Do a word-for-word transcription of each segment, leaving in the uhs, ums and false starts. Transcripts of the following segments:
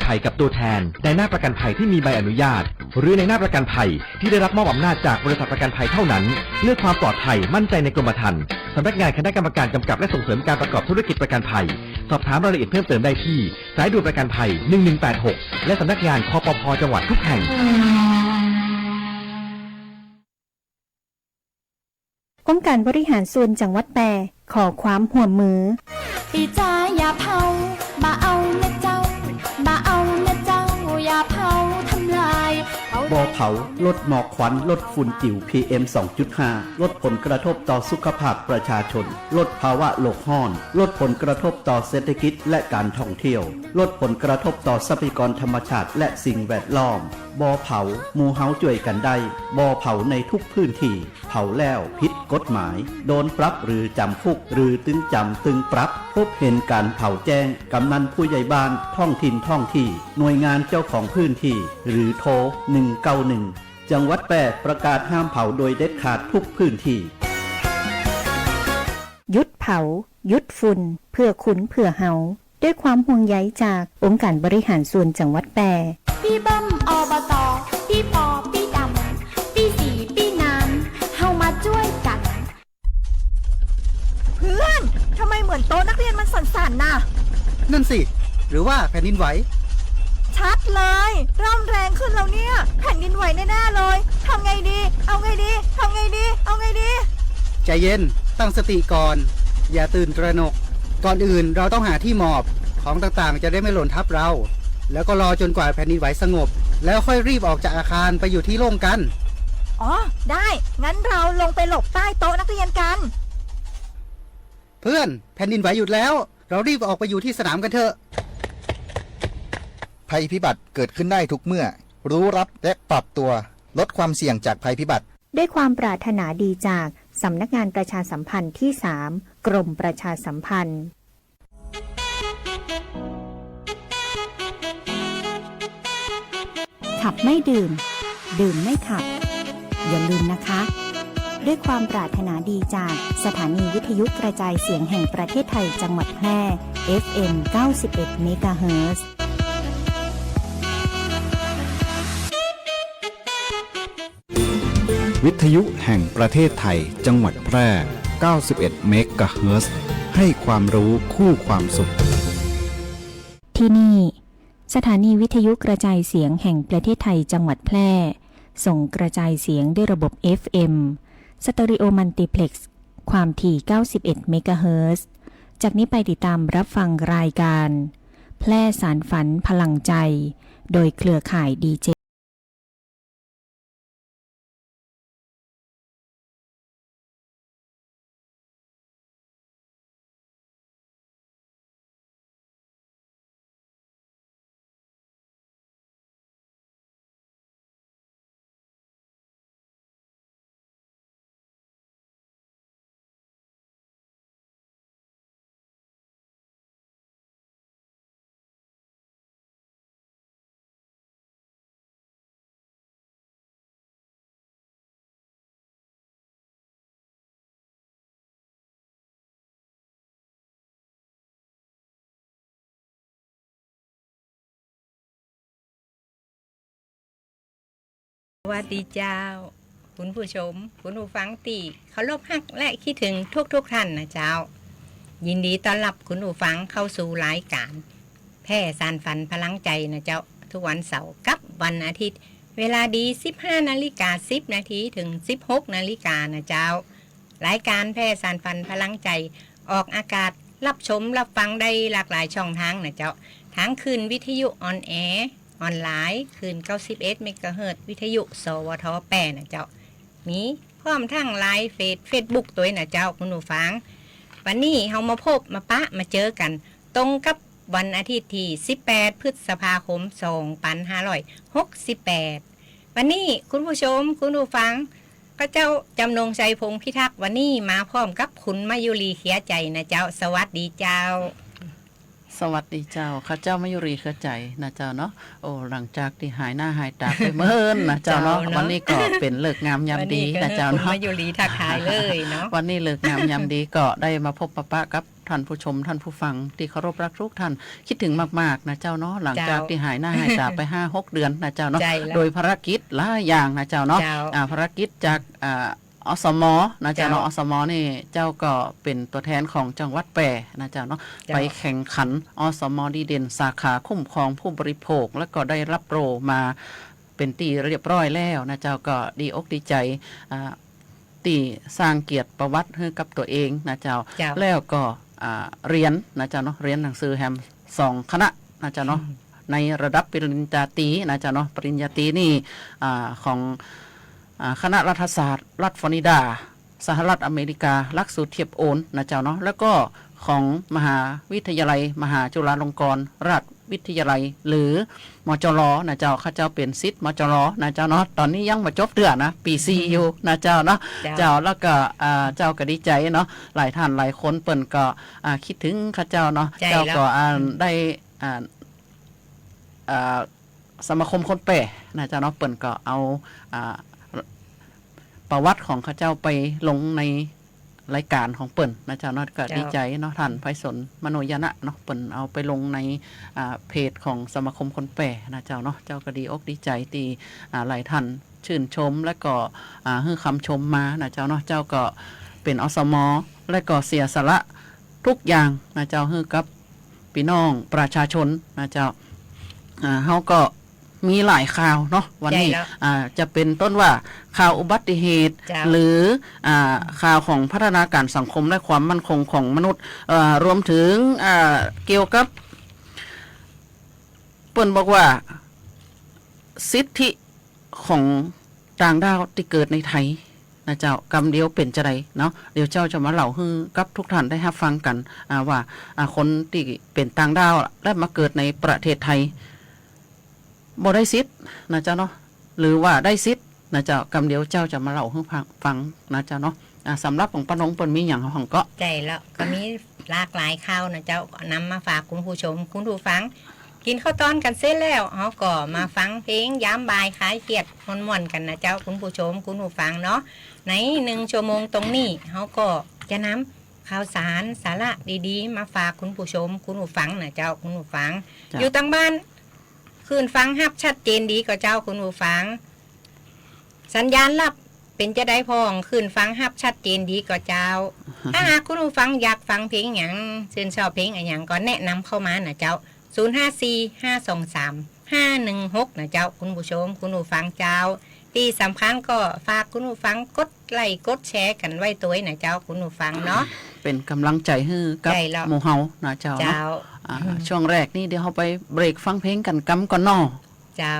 ภัยกับตัวแทนนายหน้าประกันภัยที่มีใบอนุญาต หรือนายหน้าประกันภัยที่ได้รับมอบอำนาจจากบริษัทประกันภัยเท่านั้น เพื่อความปลอดภัยมั่นใจในกรมธรรม์ สำนักงานคณะกรรมการกำกับและส่งเสริมการประกอบธุรกิจประกันภัย สอบถามรายละเอียดเพิ่มเติมได้ที่สายด่วนประกันภัย หนึ่งหนึ่งแปดหก และสำนักงาน คปภ จังหวัดทุกแห่ง องค์การบริหารส่วนจังหวัดแป้ ขอความฮ่วมมือ ปี้จ๋าอย่าเผา บ่เอานะเจ้า บ่เอานะเจ้า อย่าเผาทำลาย เผา บ่เผา ลดหมอกควัน ลดฝุ่นจิ๋ว พีเอ็ม สองจุดห้า ลดผลกระทบต่อสุขภาพประชาชน ลดภาวะโลกฮ้อน ลดผลกระทบต่อเศรษฐกิจและการท่องเที่ยว ลดผลกระทบต่อทรัพยากรธรรมชาติและสิ่งแวดล้อม บ่เผา หมู่เฮาจ้วยกั๋นได้ บ่เผาในทุกพื้นที่ เผาแล้วผิดกฎหมาย โดนปรับหรือจ๋ำคุก หรือตึงจ๋ำตึงปรับ พบเห็นก๋านเผาแจ้ง ก๋ำนันผู้ใหญ่บ้าน ท้องถิ่นท้องที่ หน่วยงานเจ้าของพื้นที่ หรือโทร หนึ่งเก้าหนึ่ง จังหวัดแป้ประกาศห้ามเผาโดยเด็ดขาดทุกพื้นที่ หยุดเผา หยุดฝุ่น เพื่อคุณ เพื่อเฮา ด้วยความห่วงใยจากองค์การบริหารส่วนจังหวัดแป้ ปี้เบิ้ม อบต ปี้ปอ ปี้ดำ ปี้สี ปี้นาน เฮามาจ้วยกั๋น เพื่อน ทำไมเหมือนโต๊ะนักเรียนมันสั่นๆ น่ะ นั่นสิ หรือว่าแผ่นดินไหว ชัดเลย เริ่มแรงขึ้นแล้วเนี่ย แผ่นดินไหวแน่ๆ เลย ทำไงดี เอาไงดี ทำไงดี เอาไงดี ใจเย็น ตั้งสติก่อน อย่าตื่นตระหนก ก่อนอื่นเราต้องหาที่หมอบ ของต่างๆ จะได้ไม่หล่นทับเรา แล้วก็รอจนกว่าแผ่นดินไหวสงบ แล้วค่อยรีบออกจากอาคารไปอยู่ที่โล่งกั๋น อ๋อ ได้ งั้นเราลงไปหลบใต้โต๊ะนักเรียนกั๋น เพื่อน แผ่นดินไหวหยุดแล้ว เรารีบออกไปอยู่ที่สนามกั๋นเถอะ ภัยพิบัติเกิดขึ้นได้ทุกเมื่อ รู้รับและปรับตัว ลดความเสี่ยงจากภัยพิบัติ ด้วยความปรารถนาดีจากสำนักงานประชาสัมพันธ์ที่สาม กรมประชาสัมพันธ์ ขับไม่ดื่ม ดื่มไม่ขับ อย่าลืมนะคะ ด้วยความปรารถนาดีจากสถานีวิทยุกระจายเสียงแห่งประเทศไทยจังหวัดแพร่ เอฟเอ็ม เก้าสิบเอ็ด เมกะเฮิรตซ์ วิทยุแห่งประเทศไทยจังหวัดแพร่ เก้าสิบเอ็ด เมกะเฮิรตซ์ ให้ความรู้คู่ความสุข ที่นี่ สถานีวิทยุกระจายเสียงแห่งประเทศไทยจังหวัดแพร่ ส่งกระจายเสียงด้วยระบบ เอฟเอ็ม สเตอริโอมัลติเพล็กซ์ ความถี่ เก้าสิบเอ็ด เมกะเฮิรตซ์ จากนี้ไปติดตามรับฟังรายการ แพร่สานฝันพลังใจ โดยเครือข่ายดีเจ สวัสดีเจ้า คุณผู้ชม คุณผู้ฟังตี้เคารพฮักและคิดถึงทุกๆ ท่านนะเจ้า ยินดีต้อนรับคุณผู้ฟังเข้าสู่รายการ แพร่สานฝันพลังใจนะเจ้า ทุกวันเสาร์กับวันอาทิตย์ เวลาดี สิบห้านาฬิกาสิบนาที ถึง สิบหกนาฬิกานะเจ้า รายการแพร่สานฝันพลังใจ ออกอากาศรับชมรับฟังได้หลากหลายช่องทางนะเจ้า ทั้งคลื่นวิทยุออนแอร์ ออนไลน์ คลื่น เก้าสิบเอ็ด เมกะเฮิรตซ์ วิทยุ สวท แป้นะเจ้า มีพร้อมทั้งไลน์เฟซ เฟซบุ๊กตวยนะเจ้า คุณผู้ฟัง วันนี้เฮามาพบมาปะมาเจอกั๋น ตรงกับวันอาทิตย์ตี้ สิบแปด พฤษภาคม สองพันห้าร้อยหกสิบแปด วันนี้คุณผู้ชม คุณผู้ฟัง ข้าเจ้าจำนงชัย พงษ์พิทักษ์ วันนี้มาพร้อมกับคุณมายุรี เครือใจนะเจ้า สวัสดีเจ้า สวัสดีเจ้า ข้าเจ้ามายุรี เครือใจนะเจ้าเนาะ โอ้ หลังจากตี้หายหน้าหายต๋าไปเมินนะเจ้าเนาะ เจ้าเนาะ วันนี้ก็เป๋นฤกษ์งามยามดีนะเจ้าเนาะ วันนี้ก็คุณมายุรีทักทายเลยเนาะ วันนี้ฤกษ์งามยามดีก็ได้มาพบมาปะกับ ท่านผู้ชม ท่านผู้ฟังตี้เคารพรักทุกท่าน คิดถึงมากๆ นะเจ้าเนาะ หลังจาก เจ้า ตี้หายหน้าหายต๋าไปห้าหกเดือนนะเจ้าเนาะ ใจ้แล้ว โดยภารกิจหลายอย่างนะเจ้าเนาะ เจ้า อ่า ภารกิจจาก อ่า อสม นะเจ้าเนาะ เจ้า อสม นี่เจ้าก็เป๋นตั๋วแทนของจังหวัดแป้นะเจ้าเนาะ เจ้า ไปแข่งขัน อสม ดีเด่น สาขาคุ้มครองผู้บริโภค แล้วก็ได้รับโล่มาเป๋นตี้เรียบร้อยแล้วนะเจ้า ก็ดีอกดีใจ๋ อ่า ตี้สร้างเกียรติประวัติหื้อกับตั๋วเองนะเจ้า เจ้า แล้วก็ อ่า เฮียนนะเจ้าเนาะ เฮียนหนังสือแหมสองคณะนะเจ้าเนาะ อืม ในระดับปริญญาตรีนะเจ้าเนาะ ปริญญาตรีนี่ อ่า ของ อ่า คณะรัฐศาสตร์รัฐฟลอริดา สหรัฐอเมริกา หลักสูตรเทียบโอนนะเจ้าเนาะ แล้วก็ของมหาวิทยาลัยมหาจุฬาลงกรณราชวิทยาลัย หรือ มจร นะเจ้า ข้าเจ้าเป๋นศิษย์ มจร นะเจ้าเนาะ ต๋อนนี้ยังบ่จบเตื้อนะ ปีสี่อยู่นะเจ้าเนาะ เจ้า เจ้า แล้วก็ อ่า เจ้าก็ดีใจ๋เนาะ หลายท่านหลายคนเปิ้นก็ อ่า คิดถึงข้าเจ้าเนาะ ใจ้แล้ว เจ้าก็ อ่า อืม ได้ อ่า อ่า สมาคมคนแป้นะเจ้าเนาะ เปิ้นก็เอา อ่า ประวัติของข้าเจ้าไปลงในรายการของเปิ้นนะเจ้าเนาะ ก็ เจ้า ดีใจ๋เนาะ ท่านไพศาล มโนยานะเนาะ เปิ้นเอาไปลงใน อ่า เพจของสมาคมคนแป้นะเจ้าเนาะ เจ้าก็ดีอกดีใจ๋ตี้ อ่า หลายท่านชื่นชม และก็ อ่า หื้อคำชมมานะเจ้าเนาะ เจ้าก็เป๋น อสม และก็เสียสละทุกอย่างนะเจ้า หื้อกับ ปี้น้องประชาชนนะเจ้า อ่า เฮาก็มีหลายข่าวเนาะ วันนี้ ใจ้แล้ว อ่า จะเป๋นต้นว่าข่าวอุบัติเหตุ เจ้า หรือ อ่า ข่าวของพัฒนาการสังคมและความมั่นคงของมนุษย์ เอ่อ รวมถึง อ่า เกี่ยวกับ เปิ้นบอกว่า สิทธิของต่างด้าวตี้เกิดในไทยนะเจ้า กำเดียวเป๋นจาใดเนาะ เดี๋ยวเจ้าจะมาเล่าหื้อกับทุกท่านได้ฮับฟังกั๋น อ่า ว่า อ่า คนตี้เป๋นต่างด้าวและมาเกิดในประเทศไทย บ่ได้สิทธิ์นะเจ้าเนาะ หรือว่าได้สิทธิ์นะเจ้า กำเดียวเจ้าจะมาเล่าหื้อฟัง ฟังนะเจ้าเนาะ อ่า สำหรับของป้านงเปิ้นมีหยังของก็ ใจ้แล้ว ก็มีหลากหลายข่าวนะเจ้า นำมาฝากคุณผู้ชม คุณผู้ฟัง กิ๋นข้าวตอนกั๋นเสร็จแล้ว เฮาก็มาฟังเพลงยามบ่ายคลายเครียดม่วนๆ กั๋นนะเจ้า คุณผู้ชม คุณผู้ฟังเนาะ ในหนึ่งชั่วโมงตรงนี้ เฮาก็จะนำข่าวสารสาระดีๆ มาฝากคุณผู้ชม คุณผู้ฟังนะเจ้า คุณผู้ฟัง เจ้า อยู่ตางบ้าน คลื่นฟังฮับชัดเจนดีก่อเจ้า คุณผู้ฟัง สัญญาณรับเป๋นจาใดพ่อง คลื่นฟังฮับชัดเจนดีก่อเจ้า ถ้าหากคุณผู้ฟังอยากฟังเพลงหยัง ชื่นชอบเพลงอะหยังก็แนะนำเข้ามานะเจ้า ศูนย์ห้าสี่ ห้าสองสาม ห้าหนึ่งหก นะเจ้า คุณผู้ชม คุณผู้ฟังเจ้า ตี้สำคัญก็ฝากคุณผู้ฟังกดไลก์กดแชร์กั๋นไว้ตวยนะเจ้า คุณผู้ฟังเนาะ เป๋นก๋ำลังใจ๋หื้อกับ ใจ้แล้ว หมู่เฮานะเจ้าเนาะ เจ้า อ่า อืม ช่วงแรกนี่เดี๋ยวเฮาไปเบรกฟังเพลงกั๋นกำก่อนเนาะ เจ้า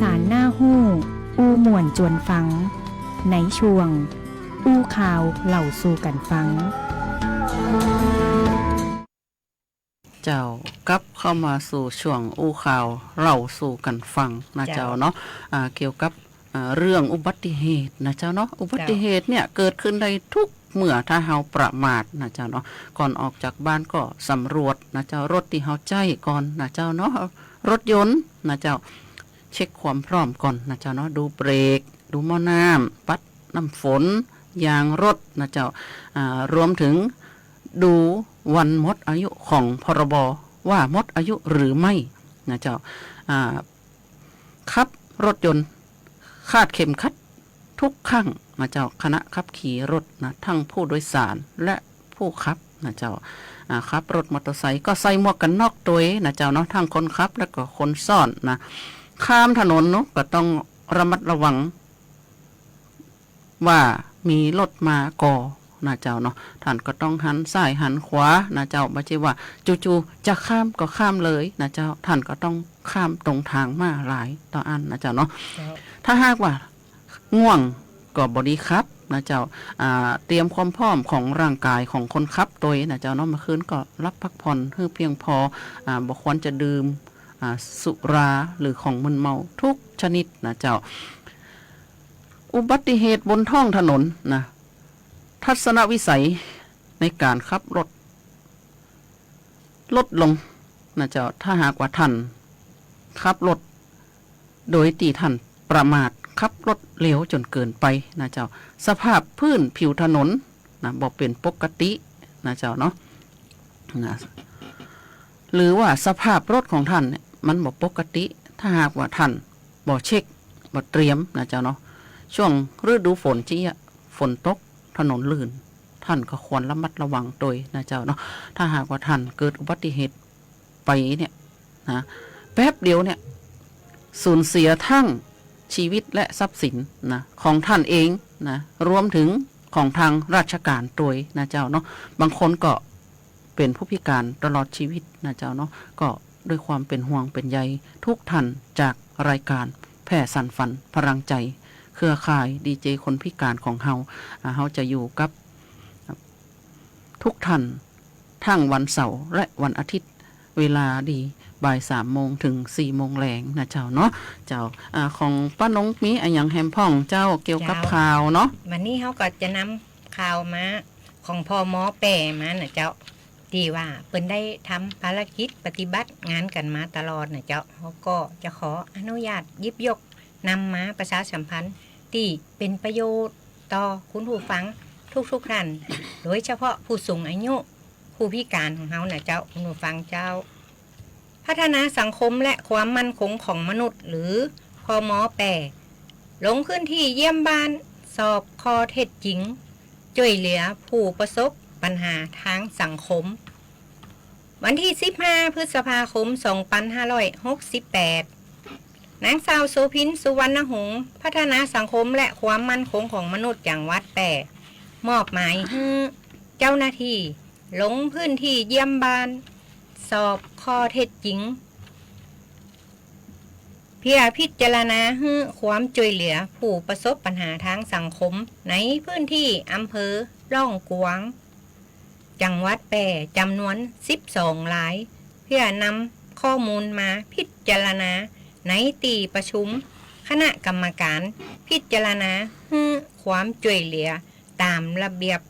สารน่าฮู้ อู้ม่วนจวนฟัง ในช่วง อู้ข่าวเล่าสู่กั๋นฟัง เจ้า กลับเข้ามาสู่ช่วงอู้ข่าวเล่าสู่กั๋นฟังนะเจ้า เจ้าเนาะ อ่า เกี่ยวกับ อ่า เรื่องอุบัติเหตุนะเจ้าเนาะ อุบัติเหตุเนี่ยเกิดขึ้นได้ทุกเมื่อถ้าเฮาประมาทนะเจ้าเนาะ ก่อนออกจากบ้านก็สำรวจนะเจ้า รถตี้เฮาใจ๊ก่อนนะเจ้าเนาะ รถยนต์นะเจ้า เช็คความพร้อมก่อนนะเจ้าเนาะ ดูเบรก ดูหม้อน้ำ ปัดน้ำฝน ยางรถนะเจ้า อ่า รวมถึงดูวันหมดอายุของ พรบ ว่าหมดอายุหรือไม่นะเจ้า อ่า ขับรถยนต์คาดเข็มขัดทุกครั้งนะเจ้า ขณะขับขี่รถนะ ทั้งผู้โดยสารและผู้ขับนะเจ้า อ่า ขับรถมอเตอร์ไซค์ก็ใส่หมวกกั๋นน็อกตวยนะเจ้าเนาะ ทั้งคนขับและก็คนซ้อนนะ ข้ามถนนเนาะ ก็ต้องระมัดระวัง ว่ามีรถมาก่อนะเจ้าเนาะ ท่านก็ต้องหันซ้ายหันขวานะเจ้า บ่ใจ้ว่าจู่ๆ จะข้ามก็ข้ามเลยนะเจ้า ท่านก็ต้องข้ามตรงทางม้าลายต่ออั้นนะเจ้าเนาะ เจ้า ถ้าหากว่าง่วงก็บ่ดีขับนะเจ้า อ่า เตรียมความพร้อมของร่างกายของคนขับตวยนะเจ้าเนาะ เมื่อคืนก็หลับพักผ่อนหื้อเพียงพอ อ่า บ่ควรจะดื่ม อ่า สุราหรือของมึนเมาทุกชนิดนะเจ้า อุบัติเหตุบนท้องถนนนะ ทัศนวิสัยในการขับรถลดลงนะเจ้า ถ้าหากว่าท่านขับรถโดยตี้ท่านประมาท ขับรถเร็วจ๋นเกินไปนะเจ้า สภาพพื้นผิวถนนนะ บ่เป๋นปกตินะเจ้าเนาะ นะ หรือว่าสภาพรถของท่านเนี่ยมันบ่ปกติ ถ้าหากว่าท่านบ่เช็ค บ่เตรียมนะเจ้าเนาะ ช่วงฤดูฝนจะเอี้ย ฝนตก ถนนลื่น ท่านก็ควรระมัดระวังตวยนะเจ้าเนาะ ถ้าหากว่าท่านเกิดอุบัติเหตุไปเนี่ยนะ แป๊บเดียวเนี่ย สูญเสียทั้งชีวิตและทรัพย์สินนะ ของท่านเองนะ รวมถึงของทางราชการตวยนะเจ้าเนาะ บางคนก็เป๋นผู้พิการตลอดชีวิตนะเจ้าเนาะ ก็ด้วยความเป๋นห่วงเป๋นใยทุกท่าน จากรายการแผ่สานฝันพลังใจ๋ เครือข่ายดีเจคนพิการของเฮา อ่า เฮาจะอยู่กับทุกท่าน ทั้งวันเสาร์และวันอาทิตย์ เวลาดีบ่ายสามโมงถึงสี่โมงแลงนะเจ้าเนาะ เจ้า อ่า ของป้านงมีอะหยังแหมพ่องเจ้า เกี่ยวกับ เจ้า ข่าวเนาะ วันนี้เฮาก็จะนำข่าวมาของ พม.แป้ มานะเจ้า ตี้ว่าเปิ้นได้ทำภารกิจปฏิบัติงานกั๋นมาตลอดนะเจ้า เฮาก็จะขออนุญาตหยิบยกนำมาประชาสัมพันธ์ ตี้เป๋นประโยชน์ต่อคุณผู้ฟังทุกๆ ท่าน โดยเฉพาะผู้สูงอายุ ผู้พิการของเฮานะเจ้า คุณผู้ฟังเจ้า พัฒนาสังคมและความมั่นคงของมนุษย์ หรือ พม.แป้ ลงพื้นที่เยี่ยมบ้าน สอบข้อเท็จจริง จ้วยเหลือผู้ประสบปัญหาทางสังคม วันตี้สิบห้า พฤษภาคม สองปันห้าร้อยหกสิบแปด นางสาวโสภิน สุวรรณหงษ์ พัฒนาสังคมและความมั่นคงของมนุษย์จังหวัดแป้ มอบหมายหื้อเจ้าหน้าตี้ลงพื้นที่เยี่ยมบ้าน สอบข้อเท็จจริง เพื่อพิจารณาหื้อความจ้วยเหลือผู้ประสบปัญหาทางสังคมในพื้นตี้อำเภอล่องกวาง จังหวัดแป้ จ๋ำนวนสิบสองราย เพื่อนำข้อมูลมาพิจารณาในตี้ประชุมคณะกรรมการพิจารณาหื้อความจ้วยเหลือต๋ามระเบียบ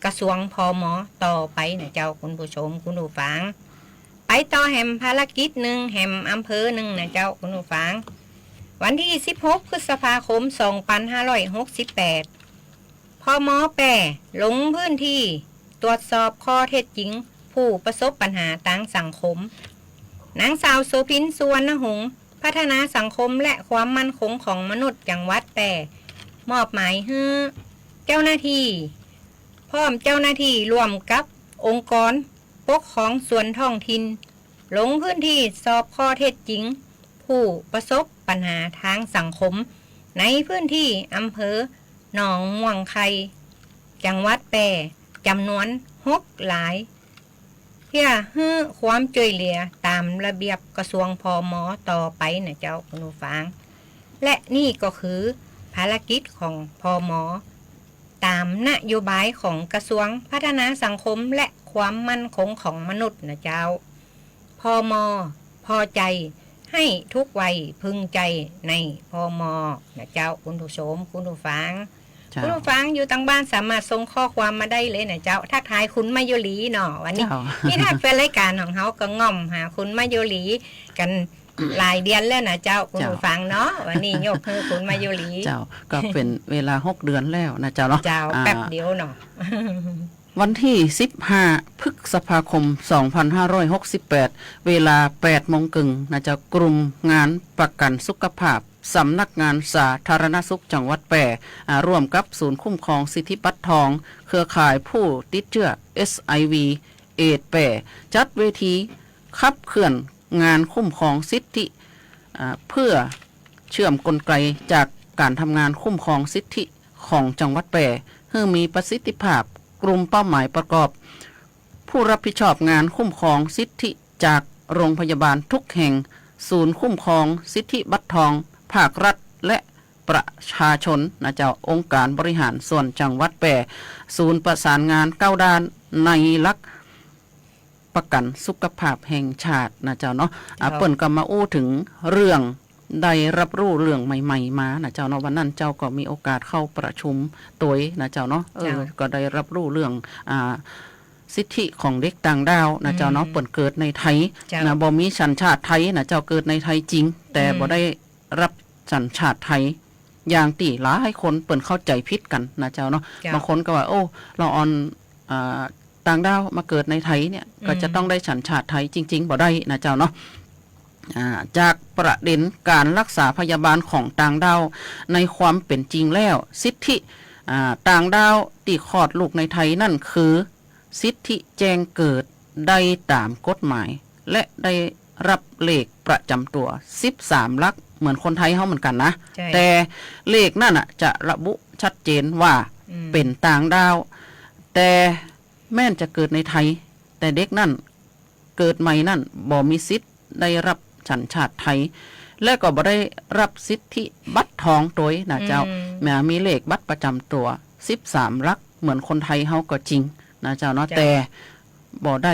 กระทรวง พม. ต่อไปนะเจ้า คุณผู้ชม คุณผู้ฟัง ไปต่อแหมภารกิจนึ่ง แหมอำเภอนึ่งนะเจ้า คุณผู้ฟัง วันตี้สิบหก พฤษภาคม สองปันห้าร้อยหกสิบแปด พม.แป้ ลงพื้นที่ตรวจสอบข้อเท็จจริงผู้ประสบปัญหาตางสังคม นางสาวโสภิน สุวรรณหงษ์ พัฒนาสังคมและความมั่นคงของมนุษย์จังหวัดแป้ มอบหมายหื้อเจ้าหน้าตี้ พร้อมเจ้าหน้าตี้ร่วมกับองค์กรปกครองส่วนท้องถิ่น ลงพื้นที่สอบข้อเท็จจริงผู้ประสบปัญหาทางสังคม ในพื้นตี้อำเภอหนองม่วงไข่ จังหวัดแป้ จ๋ำนวนหกราย เพื่อหื้อความจ้วยเหลือต๋ามระเบียบกระทรวง พม. ต่อไปนะเจ้า คุณผู้ฟัง และนี่ก็คือภารกิจของ ภม. ต๋ามนโยบายของกระทรวงพัฒนาสังคมและความมั่นคงของมนุษย์นะเจ้า ภม. พอใจ หื้อทุกวัยพึงใจใน ภม. นะเจ้า คุณผู้ชม คุณผู้ฟัง เจ้า คุณผู้ฟังอยู่ตางบ้านสามารถส่งข้อความมาได้เลยนะเจ้า ทักทายคุณมายุรีเนาะ วันนี้ เจ้า นี่ถ้าแฟนรายก๋านของเฮาก็ง่อมหาคุณมายุรีกั๋นหลายเดือนแล้วนะเจ้า คุณผู้ฟังเนาะ วันนี้ยกหื้อคุณมายุรี เจ้า ก็เป๋นเวลาหกเดือนแล้วนะเจ้าเนาะ เจ้า อ่า แป๊บเดียวเนาะ วันตี้สิบห้า พฤษภาคม สองพันห้าร้อยหกสิบแปด เวลาแปดโมงเกิ่งนะเจ้า กลุ่มงานประกั๋นสุขภาพ สำนักงานสาธารณสุขจังหวัดแป้ อ่า ร่วมกับศูนย์คุ้มครองสิทธิบัตรทอง เครือข่ายผู้ติดเจื้อ เอชไอวี เอดส์ แป้ จัดเวทีขับเคลื่อนงานคุ้มครองสิทธิ อ่า เปื้อเชื่อมกลไกจากก๋านทำงานคุ้มครองสิทธิของจังหวัดแป้ หื้อมีประสิทธิภาพ กลุ่มเป้าหมายประกอบ ผู้รับผิดชอบงานคุ้มครองสิทธิจากโรงพยาบาลทุกแห่ง ศูนย์คุ้มครองสิทธิบัตรทอง ภาครัฐ และประชาชนนะเจ้า องค์การบริหารส่วนจังหวัดแป้ ศูนย์ประสานงานเก้าด้านในหลักประกั๋นสุขภาพแห่งชาตินะเจ้าเนาะ อ่า เจ้า เปิ้นก็มาอู้เถิงเรื่องได้ฮับฮู้เรื่องใหม่ๆ มานะเจ้าเนาะ วันนั้นเจ้าก็มีโอกาสเข้าประชุมตวยนะเจ้าเนาะ เออ เจ้า ก็ได้ฮับฮู้เรื่อง อ่า สิทธิของเด็กต่างด้าวนะเจ้าเนาะ อืม เปิ้นเกิดในไทย เจ้า นะ บ่มีสัญชาติไทยนะเจ้า เกิดในไทยจริง แต่ อืม บ่ได้ฮับสัญชาติไทย อย่างตี้หลายคนเปิ้นเข้าใจ๋ผิดกั๋นนะเจ้าเนาะ เจ้า บางคนก็ว่า โอ้ ละอ่อน อ่า ต่างด้าวมาเกิดในไทยเนี่ย อืม ก็จะต้องได้สัญชาติไทย จริงๆ บ่ได้นะเจ้าเนาะ อ่า จากประเด็นก๋านฮักษาพยาบาลของต่างด้าว ในความเป๋นจริงแล้ว สิทธิ อ่า ต่างด้าวตี้คลอดลูกในไทยนั่นคือ สิทธิแจ้งเกิดได้ต๋ามกฎหมาย และได้ฮับเลขประจ๋ำตั๋วสิบสามหลัก เหมือนคนไทยเฮาเหมือนกั๋นนะ ใช่ แต่เลขนั่นน่ะจะระบุชัดเจนว่า อืม เป๋นต่างด้าว แต่แม้นจะเกิดในไทย แต่เด็กนั่นเกิดใหม่นั่นบ่มีสิทธิ์ได้ฮับสัญชาติไทย และก็บ่ได้ฮับสิทธิบัตรทองตวยนะเจ้า อืม แม้มีเลขบัตรประจ๋ำตั๋วสิบสามหลัก เหมือนคนไทยเฮาก็จริงนะเจ้าเนาะ เจ้า แต่ บ่ได้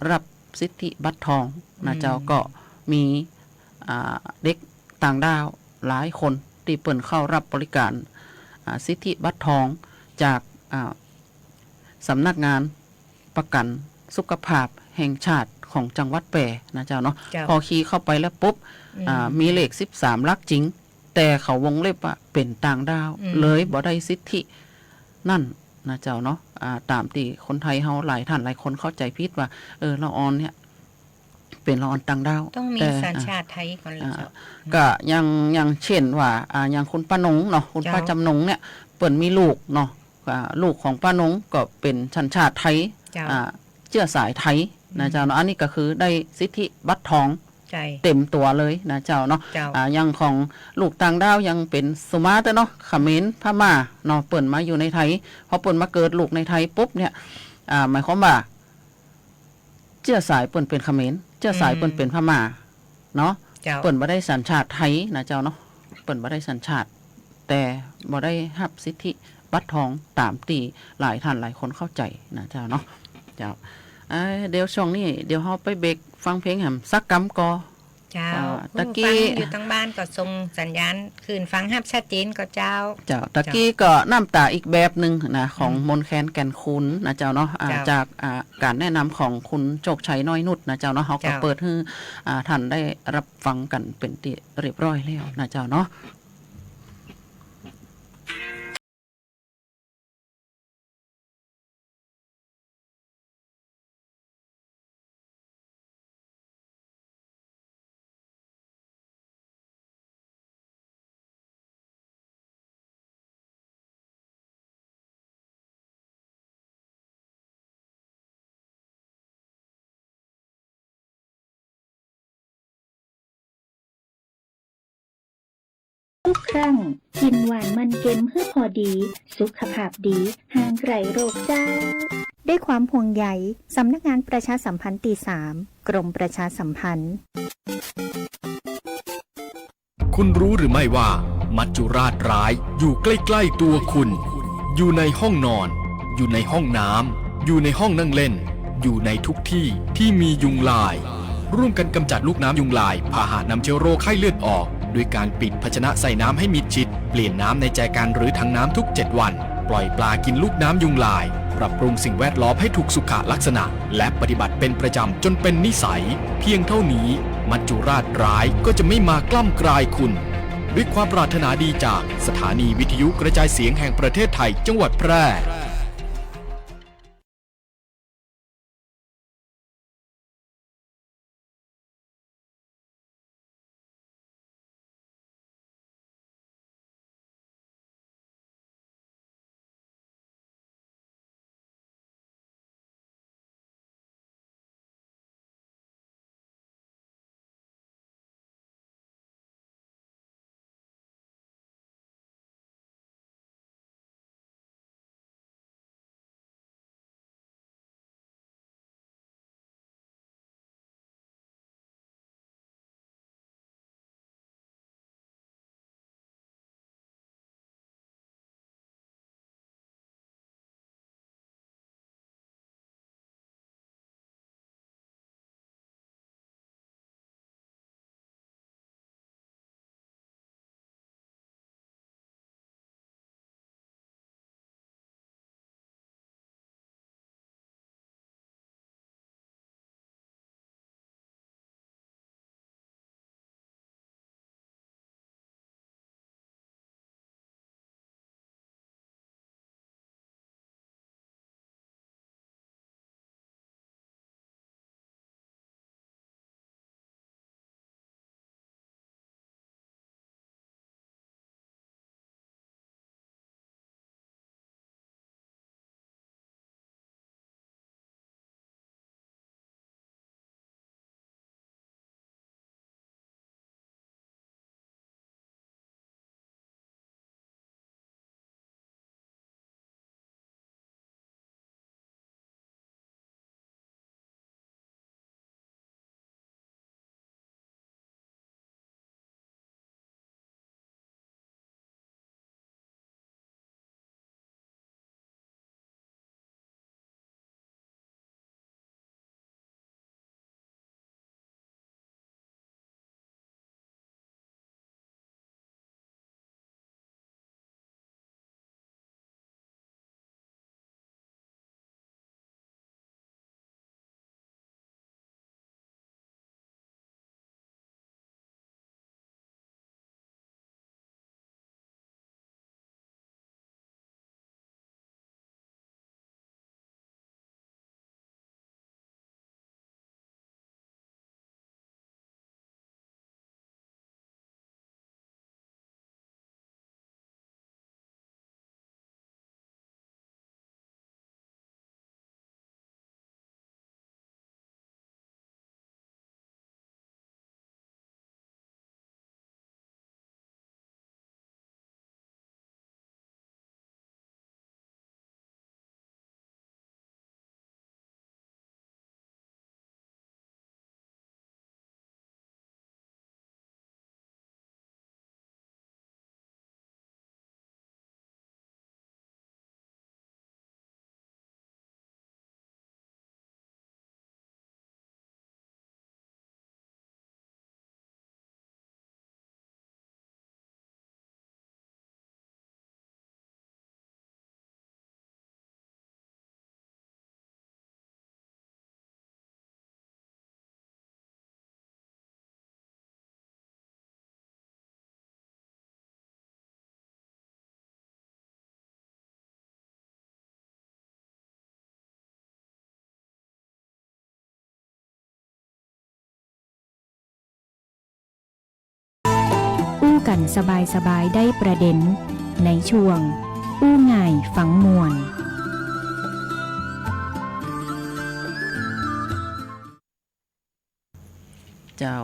ฮับสิทธิบัตรทองนะเจ้า อืม ก็มี อ่า เด็กต่างด้าวหลายคนตี้เปิ้นเข้าฮับบริก๋าน อ่า สิทธิบัตรทองจาก อ่า สำนักงานประกั๋นสุขภาพแห่งชาติของจังหวัดแป้นะเจ้าเนาะ เจ้า พอคีย์เข้าไปแล้วปุ๊บ อืม อ่า มีเลขสิบสามหลักจริง แต่เขาวงเล็บว่าเป๋นต่างด้าว อืม เลยบ่ได้สิทธินั่นนะเจ้าเนาะ อ่า ต๋ามตี้คนไทยเฮาหลายท่านหลายคนเข้าใจ๋ผิดว่า เออ ละอ่อนเนี่ย เป๋นละอ่อนต่างด้าว ต้องมี แต่ สัญชาติไทยก่อนเลย อ่า เจ้า ก็อย่าง อย่างเช่นว่า อ่า อย่างคุณป้านงเนาะ คุณป้า เจ้า จ๋ำนงเนี่ย เปิ้นมีลูกเนาะ อ่า ลูกของป้านงก็เป๋นสัญชาติไทย เจ้า อ่า เจื้อสายไทยนะเจ้าเนาะ อืม อันนี้ก็คือได้สิทธิบัตรทอง ใช่ เต๋มตั๋วเลยนะเจ้าเนาะ เจ้า อ่า อย่างของลูกต่างด้าวอย่างเป๋นสุมาเต๊อะเนาะ เขมร พม่าเนาะ เปิ้นมาอยู่ในไทย พอเปิ้นมาเกิดลูกในไทยปุ๊บเนี่ย อ่า หมายความว่า เจื้อสายเปิ้นเป๋นเขมร เจื้อสายเปิ้นเป๋นพม่าเนาะ เจ้า เปิ้นบ่ได้สัญชาติไทยนะเจ้าเนาะ เปิ้นบ่ได้สัญชาติ แต่บ่ได้ฮับสิทธิบัตรทองต๋ามตี้หลายท่านหลายคนเข้าใจ๋นะเจ้าเนาะ เจ้า เอ้ย เดี๋ยวช่วงนี้ เดี๋ยวเฮาไปเบรกฟังเพลงแหมสักกำก่อ เจ้า อ่า คุณผู้ฟัง ตะกี้ อยู่ตางบ้านก็ส่งสัญญาณคืนฟังฮับชัดเจนก่อเจ้า เจ้า ตะกี้ก็น้ำต๋าอีกแบบนึ่งนะ ของ อืม มนแคน แก่นคูนนะเจ้าเนาะ อ่า เจ้า จาก อ่า ก๋านแนะนำของคุณโชคชัย น้อยนุชนะเจ้าเนาะ เฮาก็ เจ้า เปิดหื้อ อ่า ท่านได้ฮับฟังกั๋นเป๋นตี้เรียบร้อยแล้วนะเจ้าเนาะ ทุกครั้ง กิ๋นหวานมันเก็มหื้อผ่อดี สุขภาพดี ห่างไก๋โรคเจ้า ด้วยความห่วงใย สำนักงานประชาสัมพันธ์ตี้สาม กรมประชาสัมพันธ์ คุณรู้หรือไม่ว่า มัจจุราชร้ายอยู่ใกล้ๆตัวคุณ อยู่ในห้องนอน อยู่ในห้องน้ำ อยู่ในห้องนั่งเล่น อยู่ในทุกที่ที่มียุงลาย ร่วมกันกำจัดลูกน้ำยุงลาย พาหะนำเชื้อโรคไข้เลือดออก ด้วยการปิดภาชนะใส่น้ำให้มิดชิด เปลี่ยนน้ำในแจกันหรือถังน้ำทุกเจ็ดวัน ปล่อยปลากินลูกน้ำยุงลาย ปรับปรุงสิ่งแวดล้อมให้ถูกสุขลักษณะ และปฏิบัติเป็นประจำจนเป็นนิสัย เพียงเท่านี้ มัจจุราชร้ายก็จะไม่มากล้ำกลายคุณ ด้วยความปรารถนาดีจากสถานีวิทยุกระจายเสียงแห่งประเทศไทย จังหวัดแพร่ อู้กั๋นสบายๆ ได้ประเด็น ในช่วง อู้ง่ายฟังม่วน เจ้า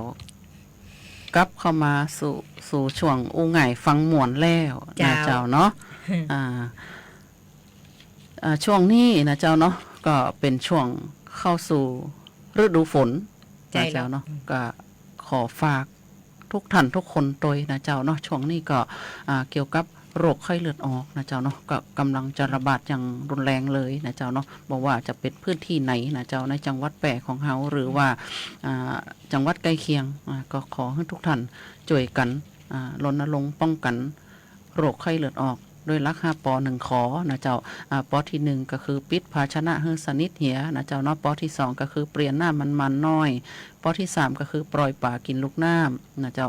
กลับเข้ามาสู่ สู่ช่วงอู้ง่ายฟังม่วนแล้วนะเจ้า เจ้าเนาะ อ่า อ่า ช่วงนี้นะเจ้าเนาะ ก็เป๋นช่วงเข้าสู่ฤดูฝน ใจ้ นะเจ้าเนาะ แล้ว อืม ก็ขอฝาก ทุกท่านทุกคนตวยนะเจ้าเนาะ ช่วงนี้ก็ อ่า เกี่ยวกับโรคไข้เลือดออกนะเจ้าเนาะ ก็กำลังจะระบาดอย่างรุนแรงเลยนะเจ้าเนาะ บ่ว่าจะเป๋นพื้นตี้ไหนนะเจ้า ในจังหวัดแป้ของเฮา หรือว่า อ่า จังหวัดใก้เคียง อ่า ก็ขอหื้อทุกท่านจ้วยกั๋น อ่า รณรงค์ป้องกั๋นโรคไข้เลือดออก โดยหลักห้า ปอ หนึ่ง ขอ นะเจ้า อ่า ปอตี้หนึ่งก็คือปิดภาชนะหื้อสนิทเหียนะเจ้าเนาะ ปอตี้สองก็คือเปลี่ยนน้ำมันๆ หน้อย ปอตี้สามก็คือปล่อยป๋ากิ๋นลูกน้ำนะเจ้า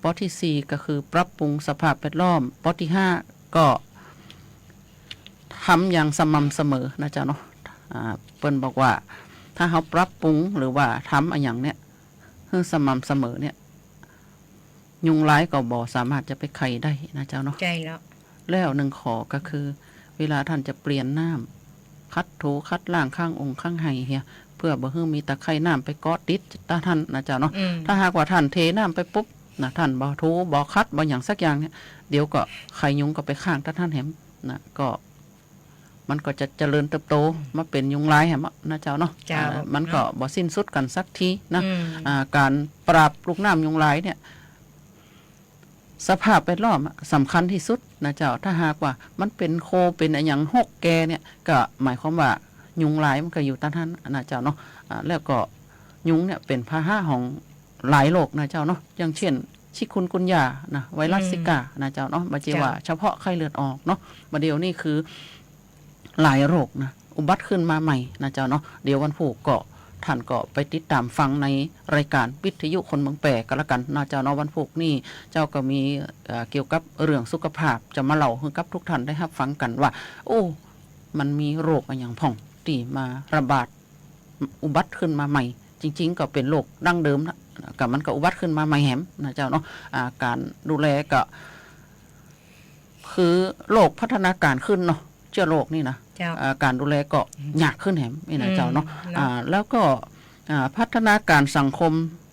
ปอตี้สี่ก็คือปรับปรุงสภาพแวดล้อม ปอตี้ห้าก็ทำอย่างสม่ำเสมอนะเจ้าเนาะ อ่า เปิ้นบอกว่า ถ้าเฮาปรับปรุงหรือว่าทำอะหยังเนี่ย หื้อสม่ำเสมอเนี่ย ยุงลายก็บ่สามารถจะไปไข่ได้นะเจ้าเนาะ ใจ้แล้ว แล้วหนึ่งขอก็คือ เวลาท่านจะเปลี่ยนน้ำ ขัดถูขัดล้างข้างองค์ข้างไหเหีย เพื่อบ่หื้อมีตะไคร่น้ำไปเกาะติดตาท่านนะเจ้าเนาะ อืม ถ้าหากว่าท่านเทน้ำไปปุ๊บนะ ท่านบ่ถูบ่ขัดบ่หยังสักอย่างเนี่ย เดี๋ยวก็ไข่ยุงก็ไปค้างตาท่านแหมนะ ก็ มันก็จะเจริญเติบโตมาเป๋นยุงลายแหมนะเจ้าเนาะ เจ้า อ่า มันก็ เนาะ บ่สิ้นสุดกั๋นสักทีนะ อืม อ่า ก๋านปราบลูกน้ำยุงลายเนี่ย สภาพแวดล้อมอะสำคัญตี้สุดนะเจ้า ถ้าหากว่ามันเป๋นโคเป๋นอะหยังฮกแก่เนี่ย ก็หมายความว่ายุงลายมันก็อยู่ตาท่านนะเจ้าเนาะ อ่า แล้วก็ยุงเนี่ยเป๋นพาหะของหลายโรคนะเจ้าเนาะ อย่างเช่น ชิคุนกุนยานะ ไวรัส อืม ซิก้านะเจ้าเนาะ บ่ใจ้ว่า เจ้า เฉพาะไข้เลือดออกเนาะ บ่าเดี่ยวนี้คือ หลายโรคนะ อุบัติขึ้นมาใหม่นะเจ้าเนาะ เดี๋ยววันพูกก็ ท่านก็ไปติดต๋ามฟังในรายก๋านวิทยุคนเมืองแป้ก็แล้วกั๋นนะเจ้าเนาะ วันพูกนี่เจ้าก็มี เอ่อ เกี่ยวกับเรื่องสุขภาพจะมาเล่าหื้อกับทุกท่านได้ฮับฟังกั๋นว่า โอ้ มันมีโรคอะหยังพ่องตี้มาระบาด อุบัติขึ้นมาใหม่ จริงๆ ก็เป๋นโรคดั้งเดิมนะ ก็มันก็อุบัติขึ้นมาใหม่แหมนะเจ้าเนาะ อ่า ก๋านดูแลก็ คือโลกพัฒนาการขึ้นเนาะ เจื้อโรคนี่นะ เจ้า อ่า ก๋านดูแลก็ อืม ยากขึ้นแหมนี่นะ อืม เจ้าเนาะ เนาะ อ่า แล้วก็ อ่า พัฒนาการสังคม